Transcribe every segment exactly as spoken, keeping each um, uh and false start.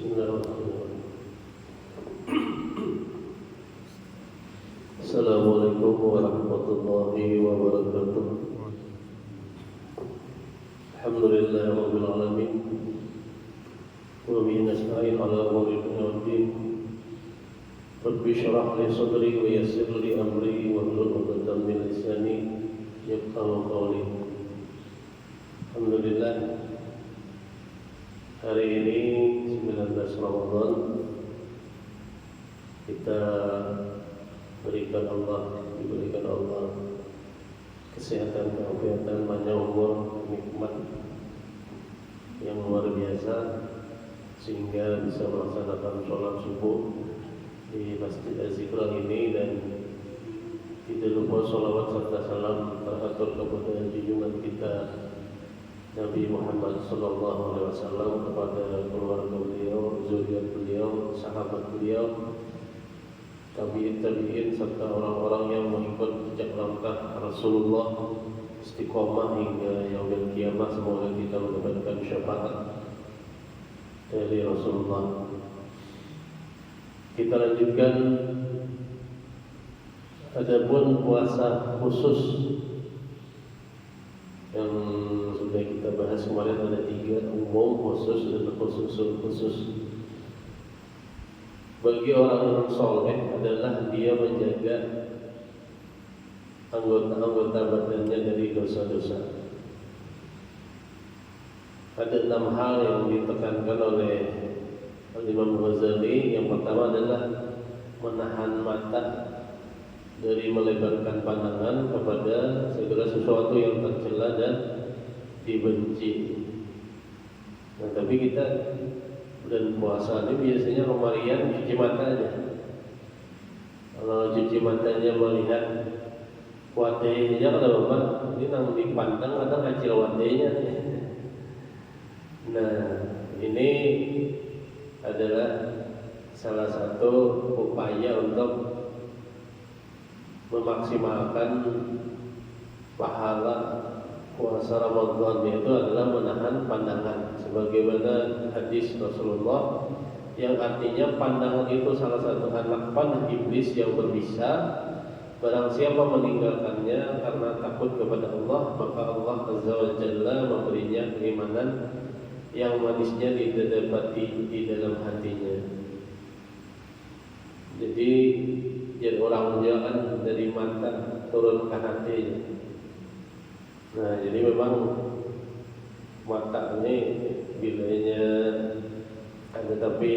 Bismillahirrahmanirrahim. Assalamualaikum warahmatullahi wabarakatuh. Alhamdulillahirabbil alamin. Wa bihi nasta'in ala umuri dunya waddin. Rabbi shrah li sadri wa yassir li amri wahlul 'uqdatam min lisani yafqahu qawli. Alhamdulillah, hari ini sembilan belas Ramadan, kita berikan Allah, diberikan Allah kesehatan, keafiatan, panjang umur, nikmat yang luar biasa, sehingga bisa melaksanakan sholat subuh di Masjid Az-Zikra ini dan tidak lupa sholawat serta salam teratur kepada junjungan kita Nabi Muhammad sallallahu alaihi wasallam, kepada keluarga beliau, zuriat beliau, sahabat beliau, tabi'in tabi'in, serta orang-orang yang mengikut jejak langkah Rasulullah istiqomah hingga yaumil qiyamah. Semoga kita mendapatkan syafaat dari Rasulullah. Kita lanjutkan adapun puasa khusus yang sudah kita bahas kemarin, ada tiga, umum, khusus, dan khususul khusus. Bagi orang yang soleh adalah dia menjaga anggota-anggota badannya dari dosa-dosa. Ada enam hal yang ditekankan oleh Imam Ghazali. Yang pertama adalah menahan mata dari melebarkan pandangan kepada segala sesuatu yang tercela dan dibenci. Nah, tapi kita bulan puasa ini biasanya kemarian cuci mata aja. Kalau cuci matanya melihat wadai aja kada apa-apa, ini nang dipandang kadang kacil wadainya. Nah, ini adalah salah satu upaya untuk memaksimalkan pahala puasa Ramadan, yaitu adalah menahan pandangan, sebagaimana hadis Rasulullah yang artinya pandangan itu salah satu anak panah iblis yang berbisa. Barang siapa meninggalkannya karena takut kepada Allah, maka Allah Azza wa Jalla memberinya keimanan yang manisnya didapati di dalam hatinya. Jadi, jar orang jua kan dari mata turun ke hati. Nah, jadi memang mata ini bilanya ada, tapi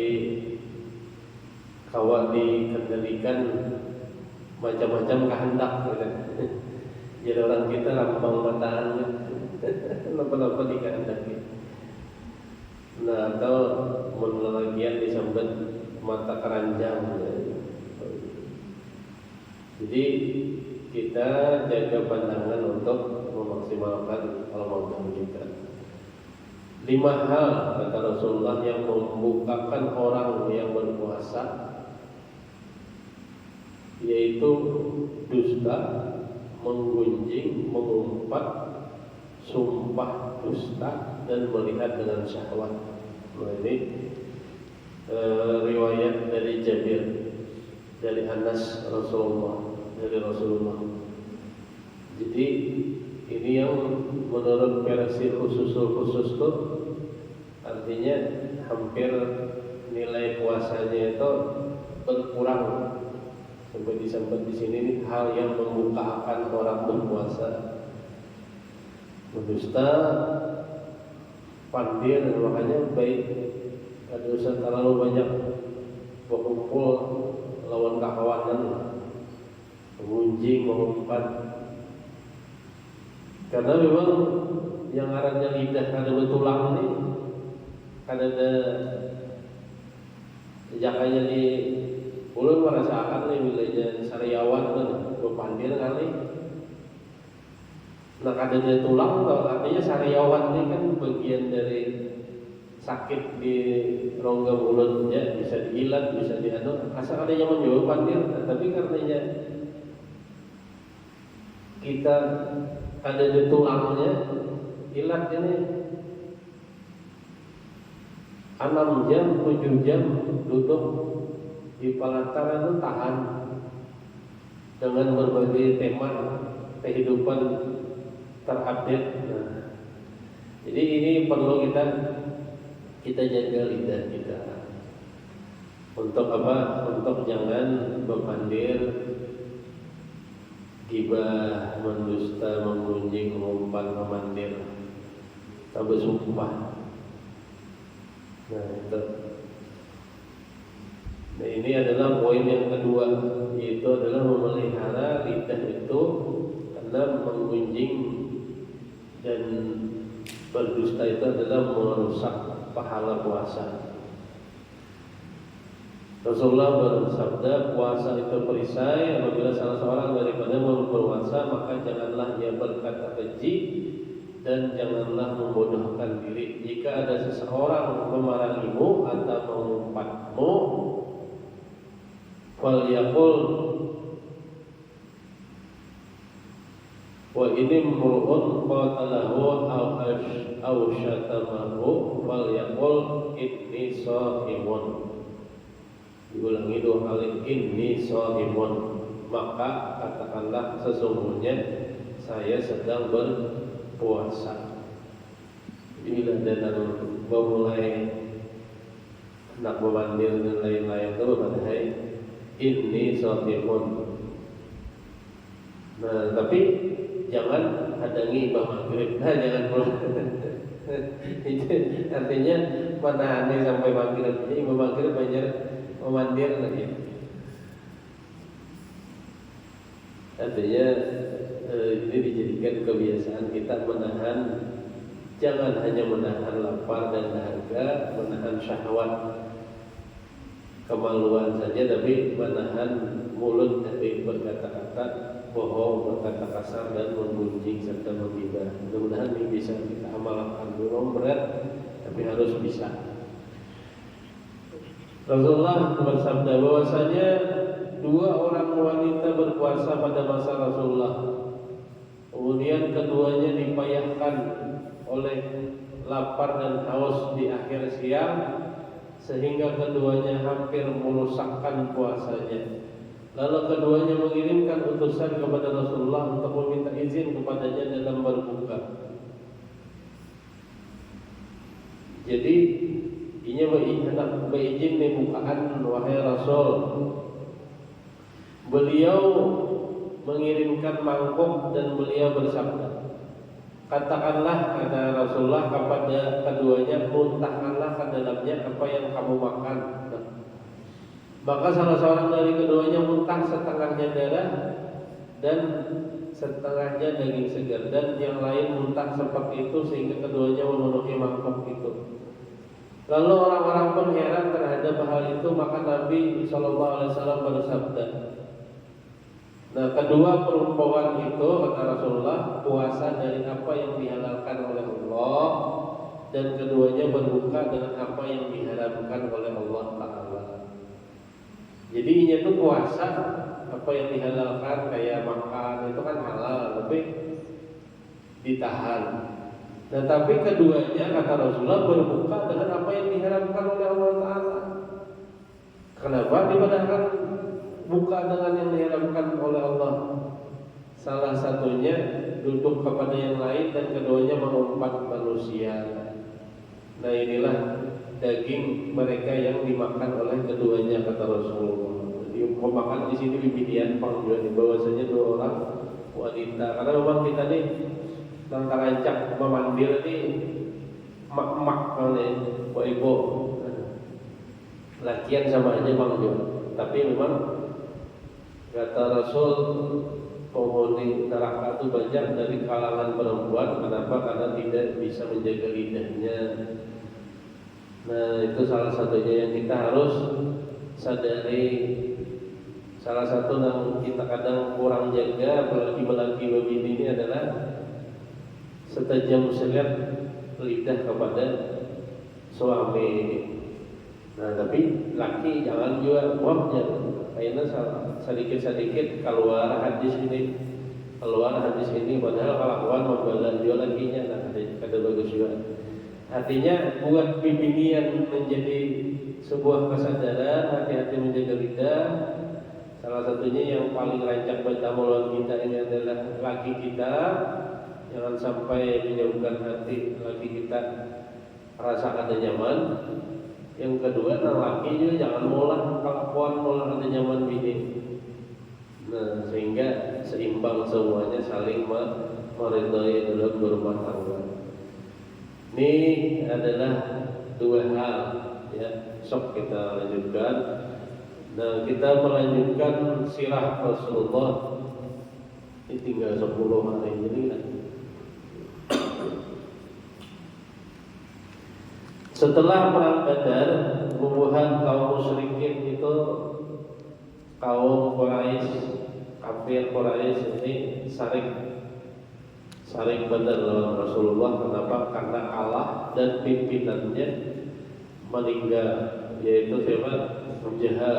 kawa dikendalikan macam-macam kehendak, ya kan? Jadi orang kita rampang mataan, napa-napa dikehendaki. Nah, atau mun lalakian disambat mata keranjang, ya. Jadi, kita jaga pandangan untuk memaksimalkan Ramadan kita. Lima hal, kata Rasulullah, yang membukakan orang yang berpuasa, yaitu dusta, menggunjing, mengumpat, sumpah dusta, dan melihat dengan syahwat. Nah, ini, eh, riwayat dari Jabir, dari Anas, Rasulullah, dari Rasulullah. Jadi, ini yang menurut versi khususul khusus tuh, artinya hampir nilai puasanya itu berkurang. Sampai disambat di sini nih, hal yang membukakan orang berpuasa. Mendusta, pandir, makanya baik kada usah terlalu banyak berkumpul lawan kakawanan lah. Mengunjing, mengumpat. Karena memang yang ngarannya lidah kada betulang nih, kada ada jakanya di ulun merasakan nih, bilanya sariawan kan, bepandir kali. Nah, kada ada tulang tuh, artinya sariawan ini kan bagian dari sakit di rongga mulutnya, bisa diilat, bisa dianu, asa kada nyaman jua pandir. Nah, tapi karenanya kita kada ada tulangnya, ilat ini. enam jam, tujuh jam duduk di pelataran itu tahan dengan berbagai tema kehidupan terupdate. Nah, jadi ini perlu kita kita jaga lidah kita. Untuk apa? Untuk jangan bepandir, gibah, mendusta, menggunjing, mengumpat, memandir, atau bersumpah. Nah, itu. Nah, ini adalah poin yang kedua, yaitu adalah memelihara lidah itu karena menggunjing dan berdusta itu adalah merusak pahala puasa. Rasulullah bersabda, puasa itu perisai, apabila salah seorang daripada berpuasa, maka janganlah ia berkata keji dan janganlah membodohkan diri. Jika ada seseorang memarangimu atau mengumpatmu, falyaqul, wa ini mru'un qatalahu au ash- au syatamahu, falyaqul inni shaimun. Diulangi dua kali, inni shaimun. Maka katakanlah, sesungguhnya saya sedang berpuasa. Jadi bila ada nang memulai anak memandir dan lain-lain tu, bapadahai inni shaimun. Nah, tapi jangan hadangi imbah maghrib. Nah, jangan pulang. Itu artinya manahani sampai maghrib. Jadi imbah maghrib banyak memandir lagi. Artinya eh, ini dijadikan kebiasaan kita menahan, jangan hanya menahan lapar dan dahaga, menahan syahwat, kemaluan saja, tapi menahan mulut dari berkata-kata bohong, berkata kasar, dan menggunjing serta menggibah. Mudah-mudahan ini bisa kita amalkan. Memang berat, tapi harus bisa. Rasulullah bersabda bahwasanya dua orang wanita berpuasa pada masa Rasulullah. Kemudian keduanya dipayahkan oleh lapar dan haus di akhir siang, sehingga keduanya hampir merusakkan puasanya. Lalu keduanya mengirimkan utusan kepada Rasulullah untuk meminta izin kepadanya dalam berbuka. Jadi inya beizin nih bukaan, wahai Rasul. Beliau mengirimkan mangkuk dan beliau bersabda, katakanlah, kata Rasulullah kepada keduanya, muntahkanlah ke dalamnya apa yang kamu makan. Nah, maka salah seorang dari keduanya muntah setengahnya darah dan setengahnya daging segar, dan yang lain muntah seperti itu sehingga keduanya memenuhi mangkuk itu. Lalu orang-orang pun heran terhadap hal itu, maka Nabi Shallallahu Alaihi Wasallam bersabda, nah, kedua perempuan itu, kata Rasulullah, puasa dari apa yang dihalalkan oleh Allah, dan keduanya berbuka dengan apa yang diharamkan oleh Allah Ta'ala. Jadi inya tuh puasa, apa yang dihalalkan kayak makan itu kan halal, tapi ditahan. Nah, tapi keduanya, kata Rasulullah, berbuka dengan apa yang diharamkan oleh Allah Ta'ala. Kenapa dipadahkan buka dengan yang diharamkan oleh Allah? Salah satunya duduk kepada yang lain dan keduanya mengumpat manusia. Nah, inilah daging mereka yang dimakan oleh keduanya, kata Rasulullah. Jadi memakan di sini bibidian pang juga nih, bahwasanya dua orang wanita. Karena memang kita nih nang tarancak memandir nih emak-emak nih, ibu-ibu. Lakian sama aja pang juga. Tapi memang kata Rasul, penghuni neraka itu banyak dari kalangan perempuan. Kenapa? Karena tidak bisa menjaga lidahnya. Nah, itu salah satunya yang kita harus sadari. Salah satu yang kita kadang kurang jaga, apalagi lelaki bebini ini adalah setajam silet lidah kepada suami. Nah, tapi laki jangan juga buang aja. Kayaknya sedikit-sedikit keluar hadis ini, keluar hadis ini, padahal kelakuan membalas juga lakinya, nah, ada, ada bagus juga. Artinya, buat bibinian menjadi sebuah kesadaran, hati-hati menjaga lidah. Salah satunya yang paling rancak bertamu lawan kita ini adalah laki kita. Jangan sampai menjauhkan hati laki kita rasa kada nyaman. Yang kedua, nang laki juga jangan maulah kelakuan maulah kada nyaman bini. Nah, sehingga seimbang semuanya, saling me- meridai dalam berumah tangga. Ini adalah dua hal, ya. Sok kita lanjutkan. Nah, kita melanjutkan sirah Rasulullah. Ini tinggal sepuluh hari ini lah. Setelah perang Badar, bubuhan kaum musyrikin itu, kaum Quraisy, kafir Quraisy ini sarik, sarik banar lawan Rasulullah. Kenapa? Karena kalah dan pimpinannya meninggal, yaitu siapa? Abu Jahal.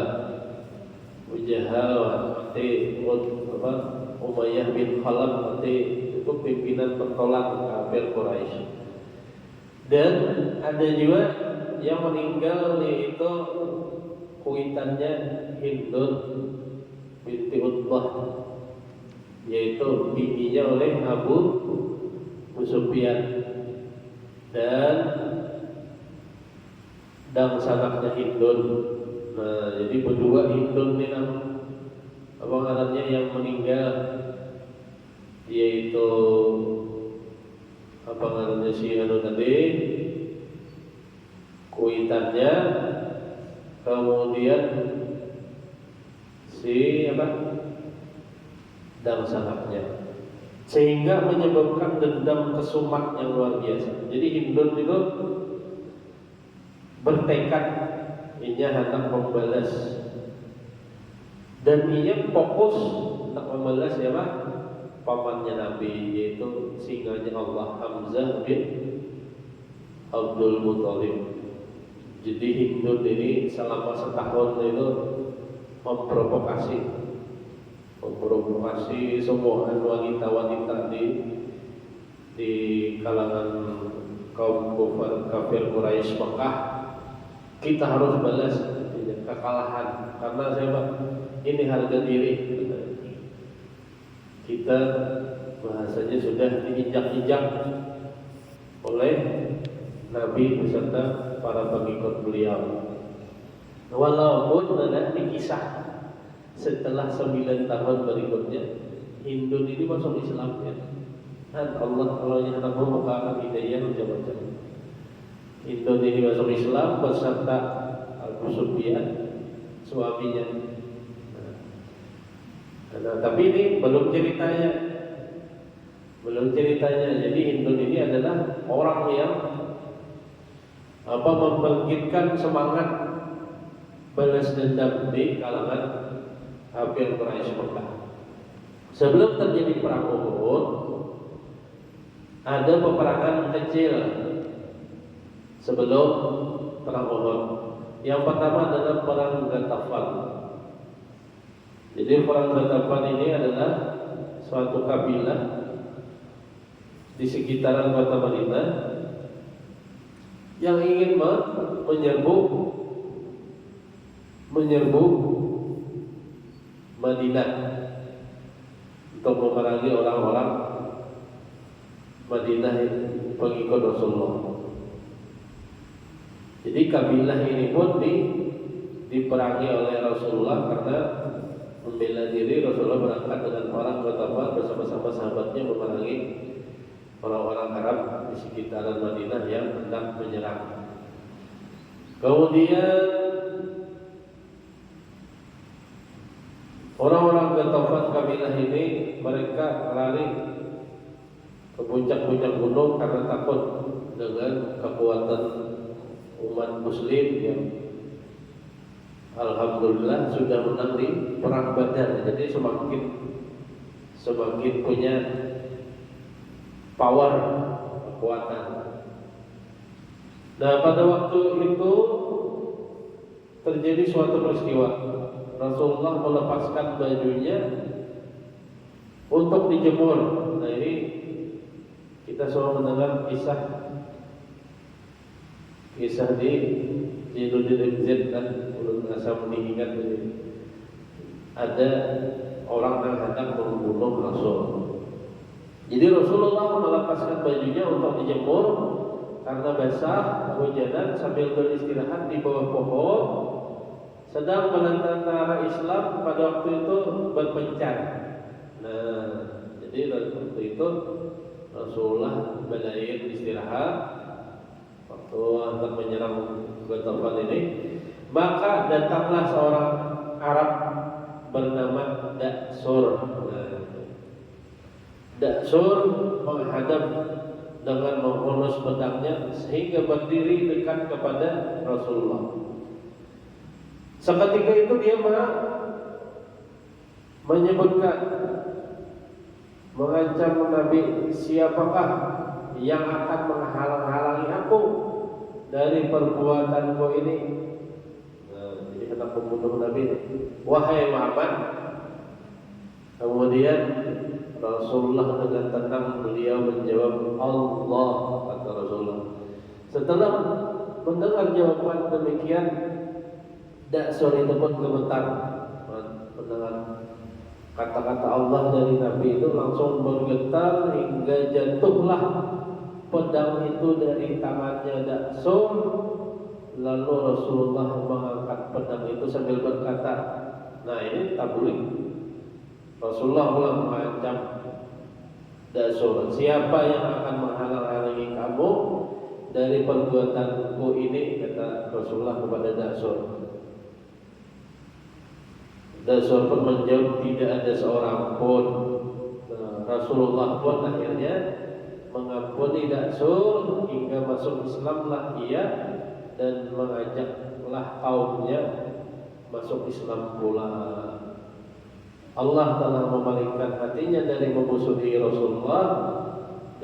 Abu Jahal mati, Ut- apa? Umayyah bin Khalaf mati. Itu pimpinan pentolan kafir Quraisy. Dan ada juga yang meninggal, yaitu kuitannya Hindun binti Utbah, yaitu bininya oleh Abu Sufyan dan dangsanaknya Hindun. Nah, jadi berdua Hindun ni nang apa ngarannya yang meninggal, yaitu apa ngarannya si anu tadi, kuitannya, kemudian si apa, dangsanaknya, sehingga menyebabkan dendam kesumat yang luar biasa. Jadi Hindun itu bertekad inya hendak membalas, dan inya fokus hendak membalas siapa? Pamannya Nabi, yaitu singanya Allah, Hamzah bin Abdul Muthalib. Jadi Hindun ini selama setahun itu memprovokasi, memprovokasi semua wanita-wanita di di kalangan kaum kufar kafir Quraisy Mekah, kita harus balas kekalahan karena siapa? Ini harga diri. Kita bahasanya sudah diinjak-injak oleh Nabi beserta para pengikut beliau. Walaupun ada di kisah setelah sembilan tahun berikutnya, Hindun ini masuk Islam, ya. Dan Allah kalau yang hendak membukakan hidayah macam-macam. Hindun ini masuk Islam beserta Abu Sufyan, suaminya. Nah, nah, tapi ini belum ceritanya. Belum ceritanya. Jadi Hindun ini adalah orang yang apa, membangkitkan semangat balas dendam di kalangan kafir Quraisy Mekah. Sebelum terjadi perang Uhud, ada peperangan kecil sebelum perang Uhud. Yang pertama adalah perang Ghatafan. Jadi perang Ghatafan ini adalah suatu kabilah di sekitaran kota Madinah yang ingin me- menyerbu menyerbu Madinah untuk memerangi orang-orang Madinah pengikut Rasulullah. Jadi kabilah ini pun di, diperangi oleh Rasulullah karena membela diri. Rasulullah berangkat dengan para kota bersama-sama sahabatnya memerangi orang-orang Arab di sekitaran Madinah yang hendak menyerang. Kemudian orang-orang Ghatafan kabilah ini mereka lari ke puncak-puncak gunung karena takut dengan kekuatan umat muslim yang alhamdulillah sudah menang di perang Badar. Jadi semakin semakin punya power, kekuatan. Nah, pada waktu itu terjadi suatu peristiwa. Rasulullah melepaskan bajunya untuk dijemur. Nah, ini kita semua mendengar kisah Kisah di Zainuddin M Z lah, ulun asam diingat ini. Ada orang yang hendak membunuh Rasul. Jadi Rasulullah melepaskan bajunya untuk dijemur karena basah, kehujanan, sambil beristirahat di bawah pohon. Sedang tentara Islam pada waktu itu berpencar. Nah, jadi waktu itu Rasulullah balair istirahat. Waktu hendak menyerang Ghatafan ini, maka datanglah seorang Arab bernama Daksur. Nah, Daksur menghadap dengan menghunus pedangnya sehingga berdiri dekat kepada Rasulullah. Seketika itu dia menyebutkan, mengancam Nabi, "Siapakah yang akan menghalang-halangi aku dari perbuatanku ini?" Nah, jadi hendak membunuh Nabi ini. "Wahai Muhammad." Kemudian Rasulullah dengan tenang beliau menjawab, "Allah," kata Rasulullah. Setelah mendengar jawaban demikian, Daksur itu pun gemetar mendengar kata-kata Allah dari Nabi itu, langsung bergetar hingga jatuhlah pedang itu dari tangannya Daksur. Lalu Rasulullah mengangkat pedang itu sambil berkata, nah ini tabulik. Rasulullah pula mengancam Daksur, "Siapa yang akan menghalang-halangi kamu dari perbuatanku ini?" kata Rasulullah kepada Daksur. Daksur pun menjawab, "Tidak ada seorang pun." Nah, Rasulullah pun akhirnya mengampuni Daksur hingga masuk Islamlah ia dan mengajaklah kaumnya masuk Islam pula. Allah telah memalingkan hatinya dari memusuhi Rasulullah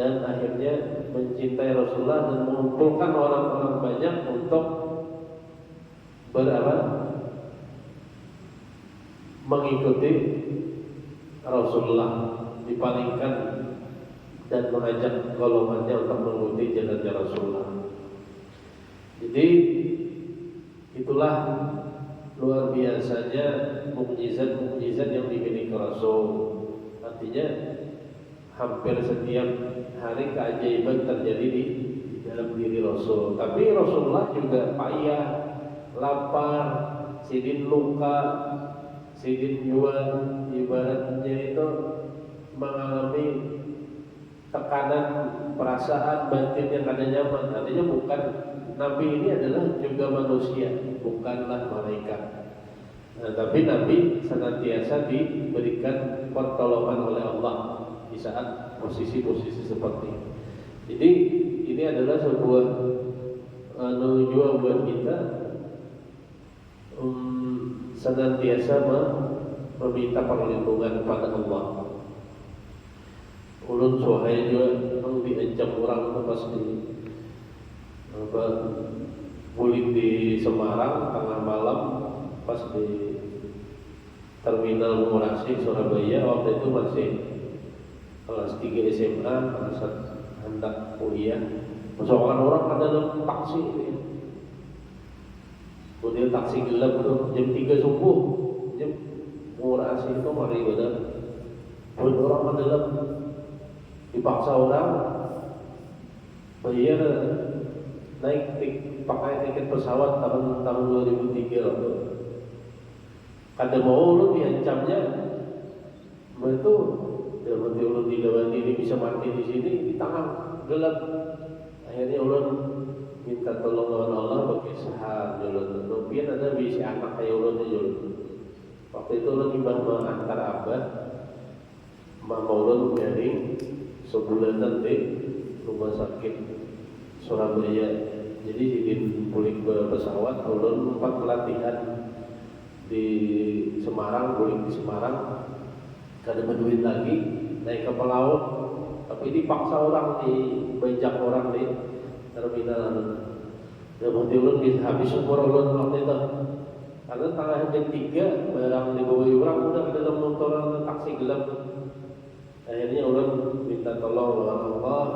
dan akhirnya mencintai Rasulullah dan mengumpulkan orang-orang banyak untuk berapa? Mengikuti Rasulullah, dipalingkan dan mengajak golongannya untuk mengikuti jalannya Rasulullah. Jadi itulah luar biasanya mukjizat-mukjizat yang dimiliki Rasul. Artinya hampir setiap hari keajaiban terjadi di, di dalam diri Rasul. Tapi Rasulullah juga payah, lapar, sidin luka, sidin jua ibaratnya itu mengalami tekanan perasaan batin yang kada nyaman. Artinya bukan, Nabi ini adalah juga manusia, bukanlah malaikat. Nah, tapi Nabi senantiasa diberikan pertolongan oleh Allah di saat posisi-posisi seperti ini. Jadi ini adalah sebuah anu jua buat kita, um, senantiasa me-, meminta perlindungan pada Allah. Ulun suahai jua nang diancam urang tu pas di, apa, bulik di Semarang tengah malam pas di terminal Ngurah Asih Surabaya, waktu itu masih kelas tiga S M A, merasa handak kuliah. Masuk urang ka dalam taksi. Model taksi gelap tu, jam tiga subuh, jam Ngurah Asih tu mari banar. Buat urang ka dalam, dipaksa urang bayar naik tik-, pakai tiket pesawat tahun, tahun dua ribu tiga waktu. Kada mau ulun diancamnya. Mbah tu, dalam hati ulun, dilawani ini bisa mati di sini, di tangah gelap. Akhirnya ulun minta tolong lawan Allah, bakisah jar ulun. Nang pian ada baisi anak kaya ulun ni jar ulun. Waktu itu ulun imbah maantar abah, mama ulun garing sabulanan di rumah sakit Surabaya. Jadi sidin bulik bapasawat, ulun umpat pelatihan di Semarang, bulik di Semarang, kada baduit lagi, naik kapal laut, tapi dipaksa urang, dibajak urang di terminal anu. Dalam hati ulun, bisa habis umur ulun waktu itu. Karena tangah jam tiga, barang dibawai urang udah ka dalam motor anu, taksi gelap. Akhirnya ulun minta tolong lawan Allah,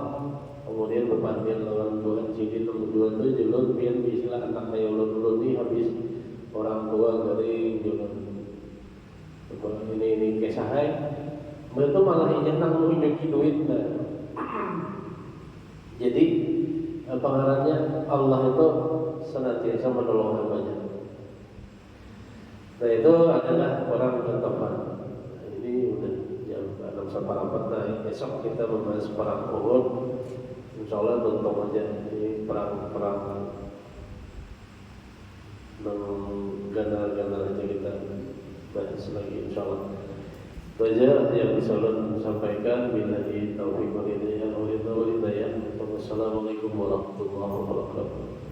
Kemudian bepandir lawan buhan sidin nomor dua tu, julun, pian bisilah anak kaya ulun, ulun ni habis orang tua garing, julun. Coba ini, ini kisah ai. Mbak tu malah inya nang nunjuki duit, nah. Jadi, apa ngarannya, Allah itu senantiasa menolong hambanya. Nah, itu adalah perang Ghatafan. Nah, ini udah jam enam saparapat. Nah, besok kita membahas perang Uhud. Insya Allah tuntung aja. Ini perang-perang nang ganal-ganal aja kita bahas lagi, insya Allah. Itu aja yang bisa ulun sampaikan. Billahi taufiq wal hidayah. Wassalamualaikum warahmatullahi wabarakatuh.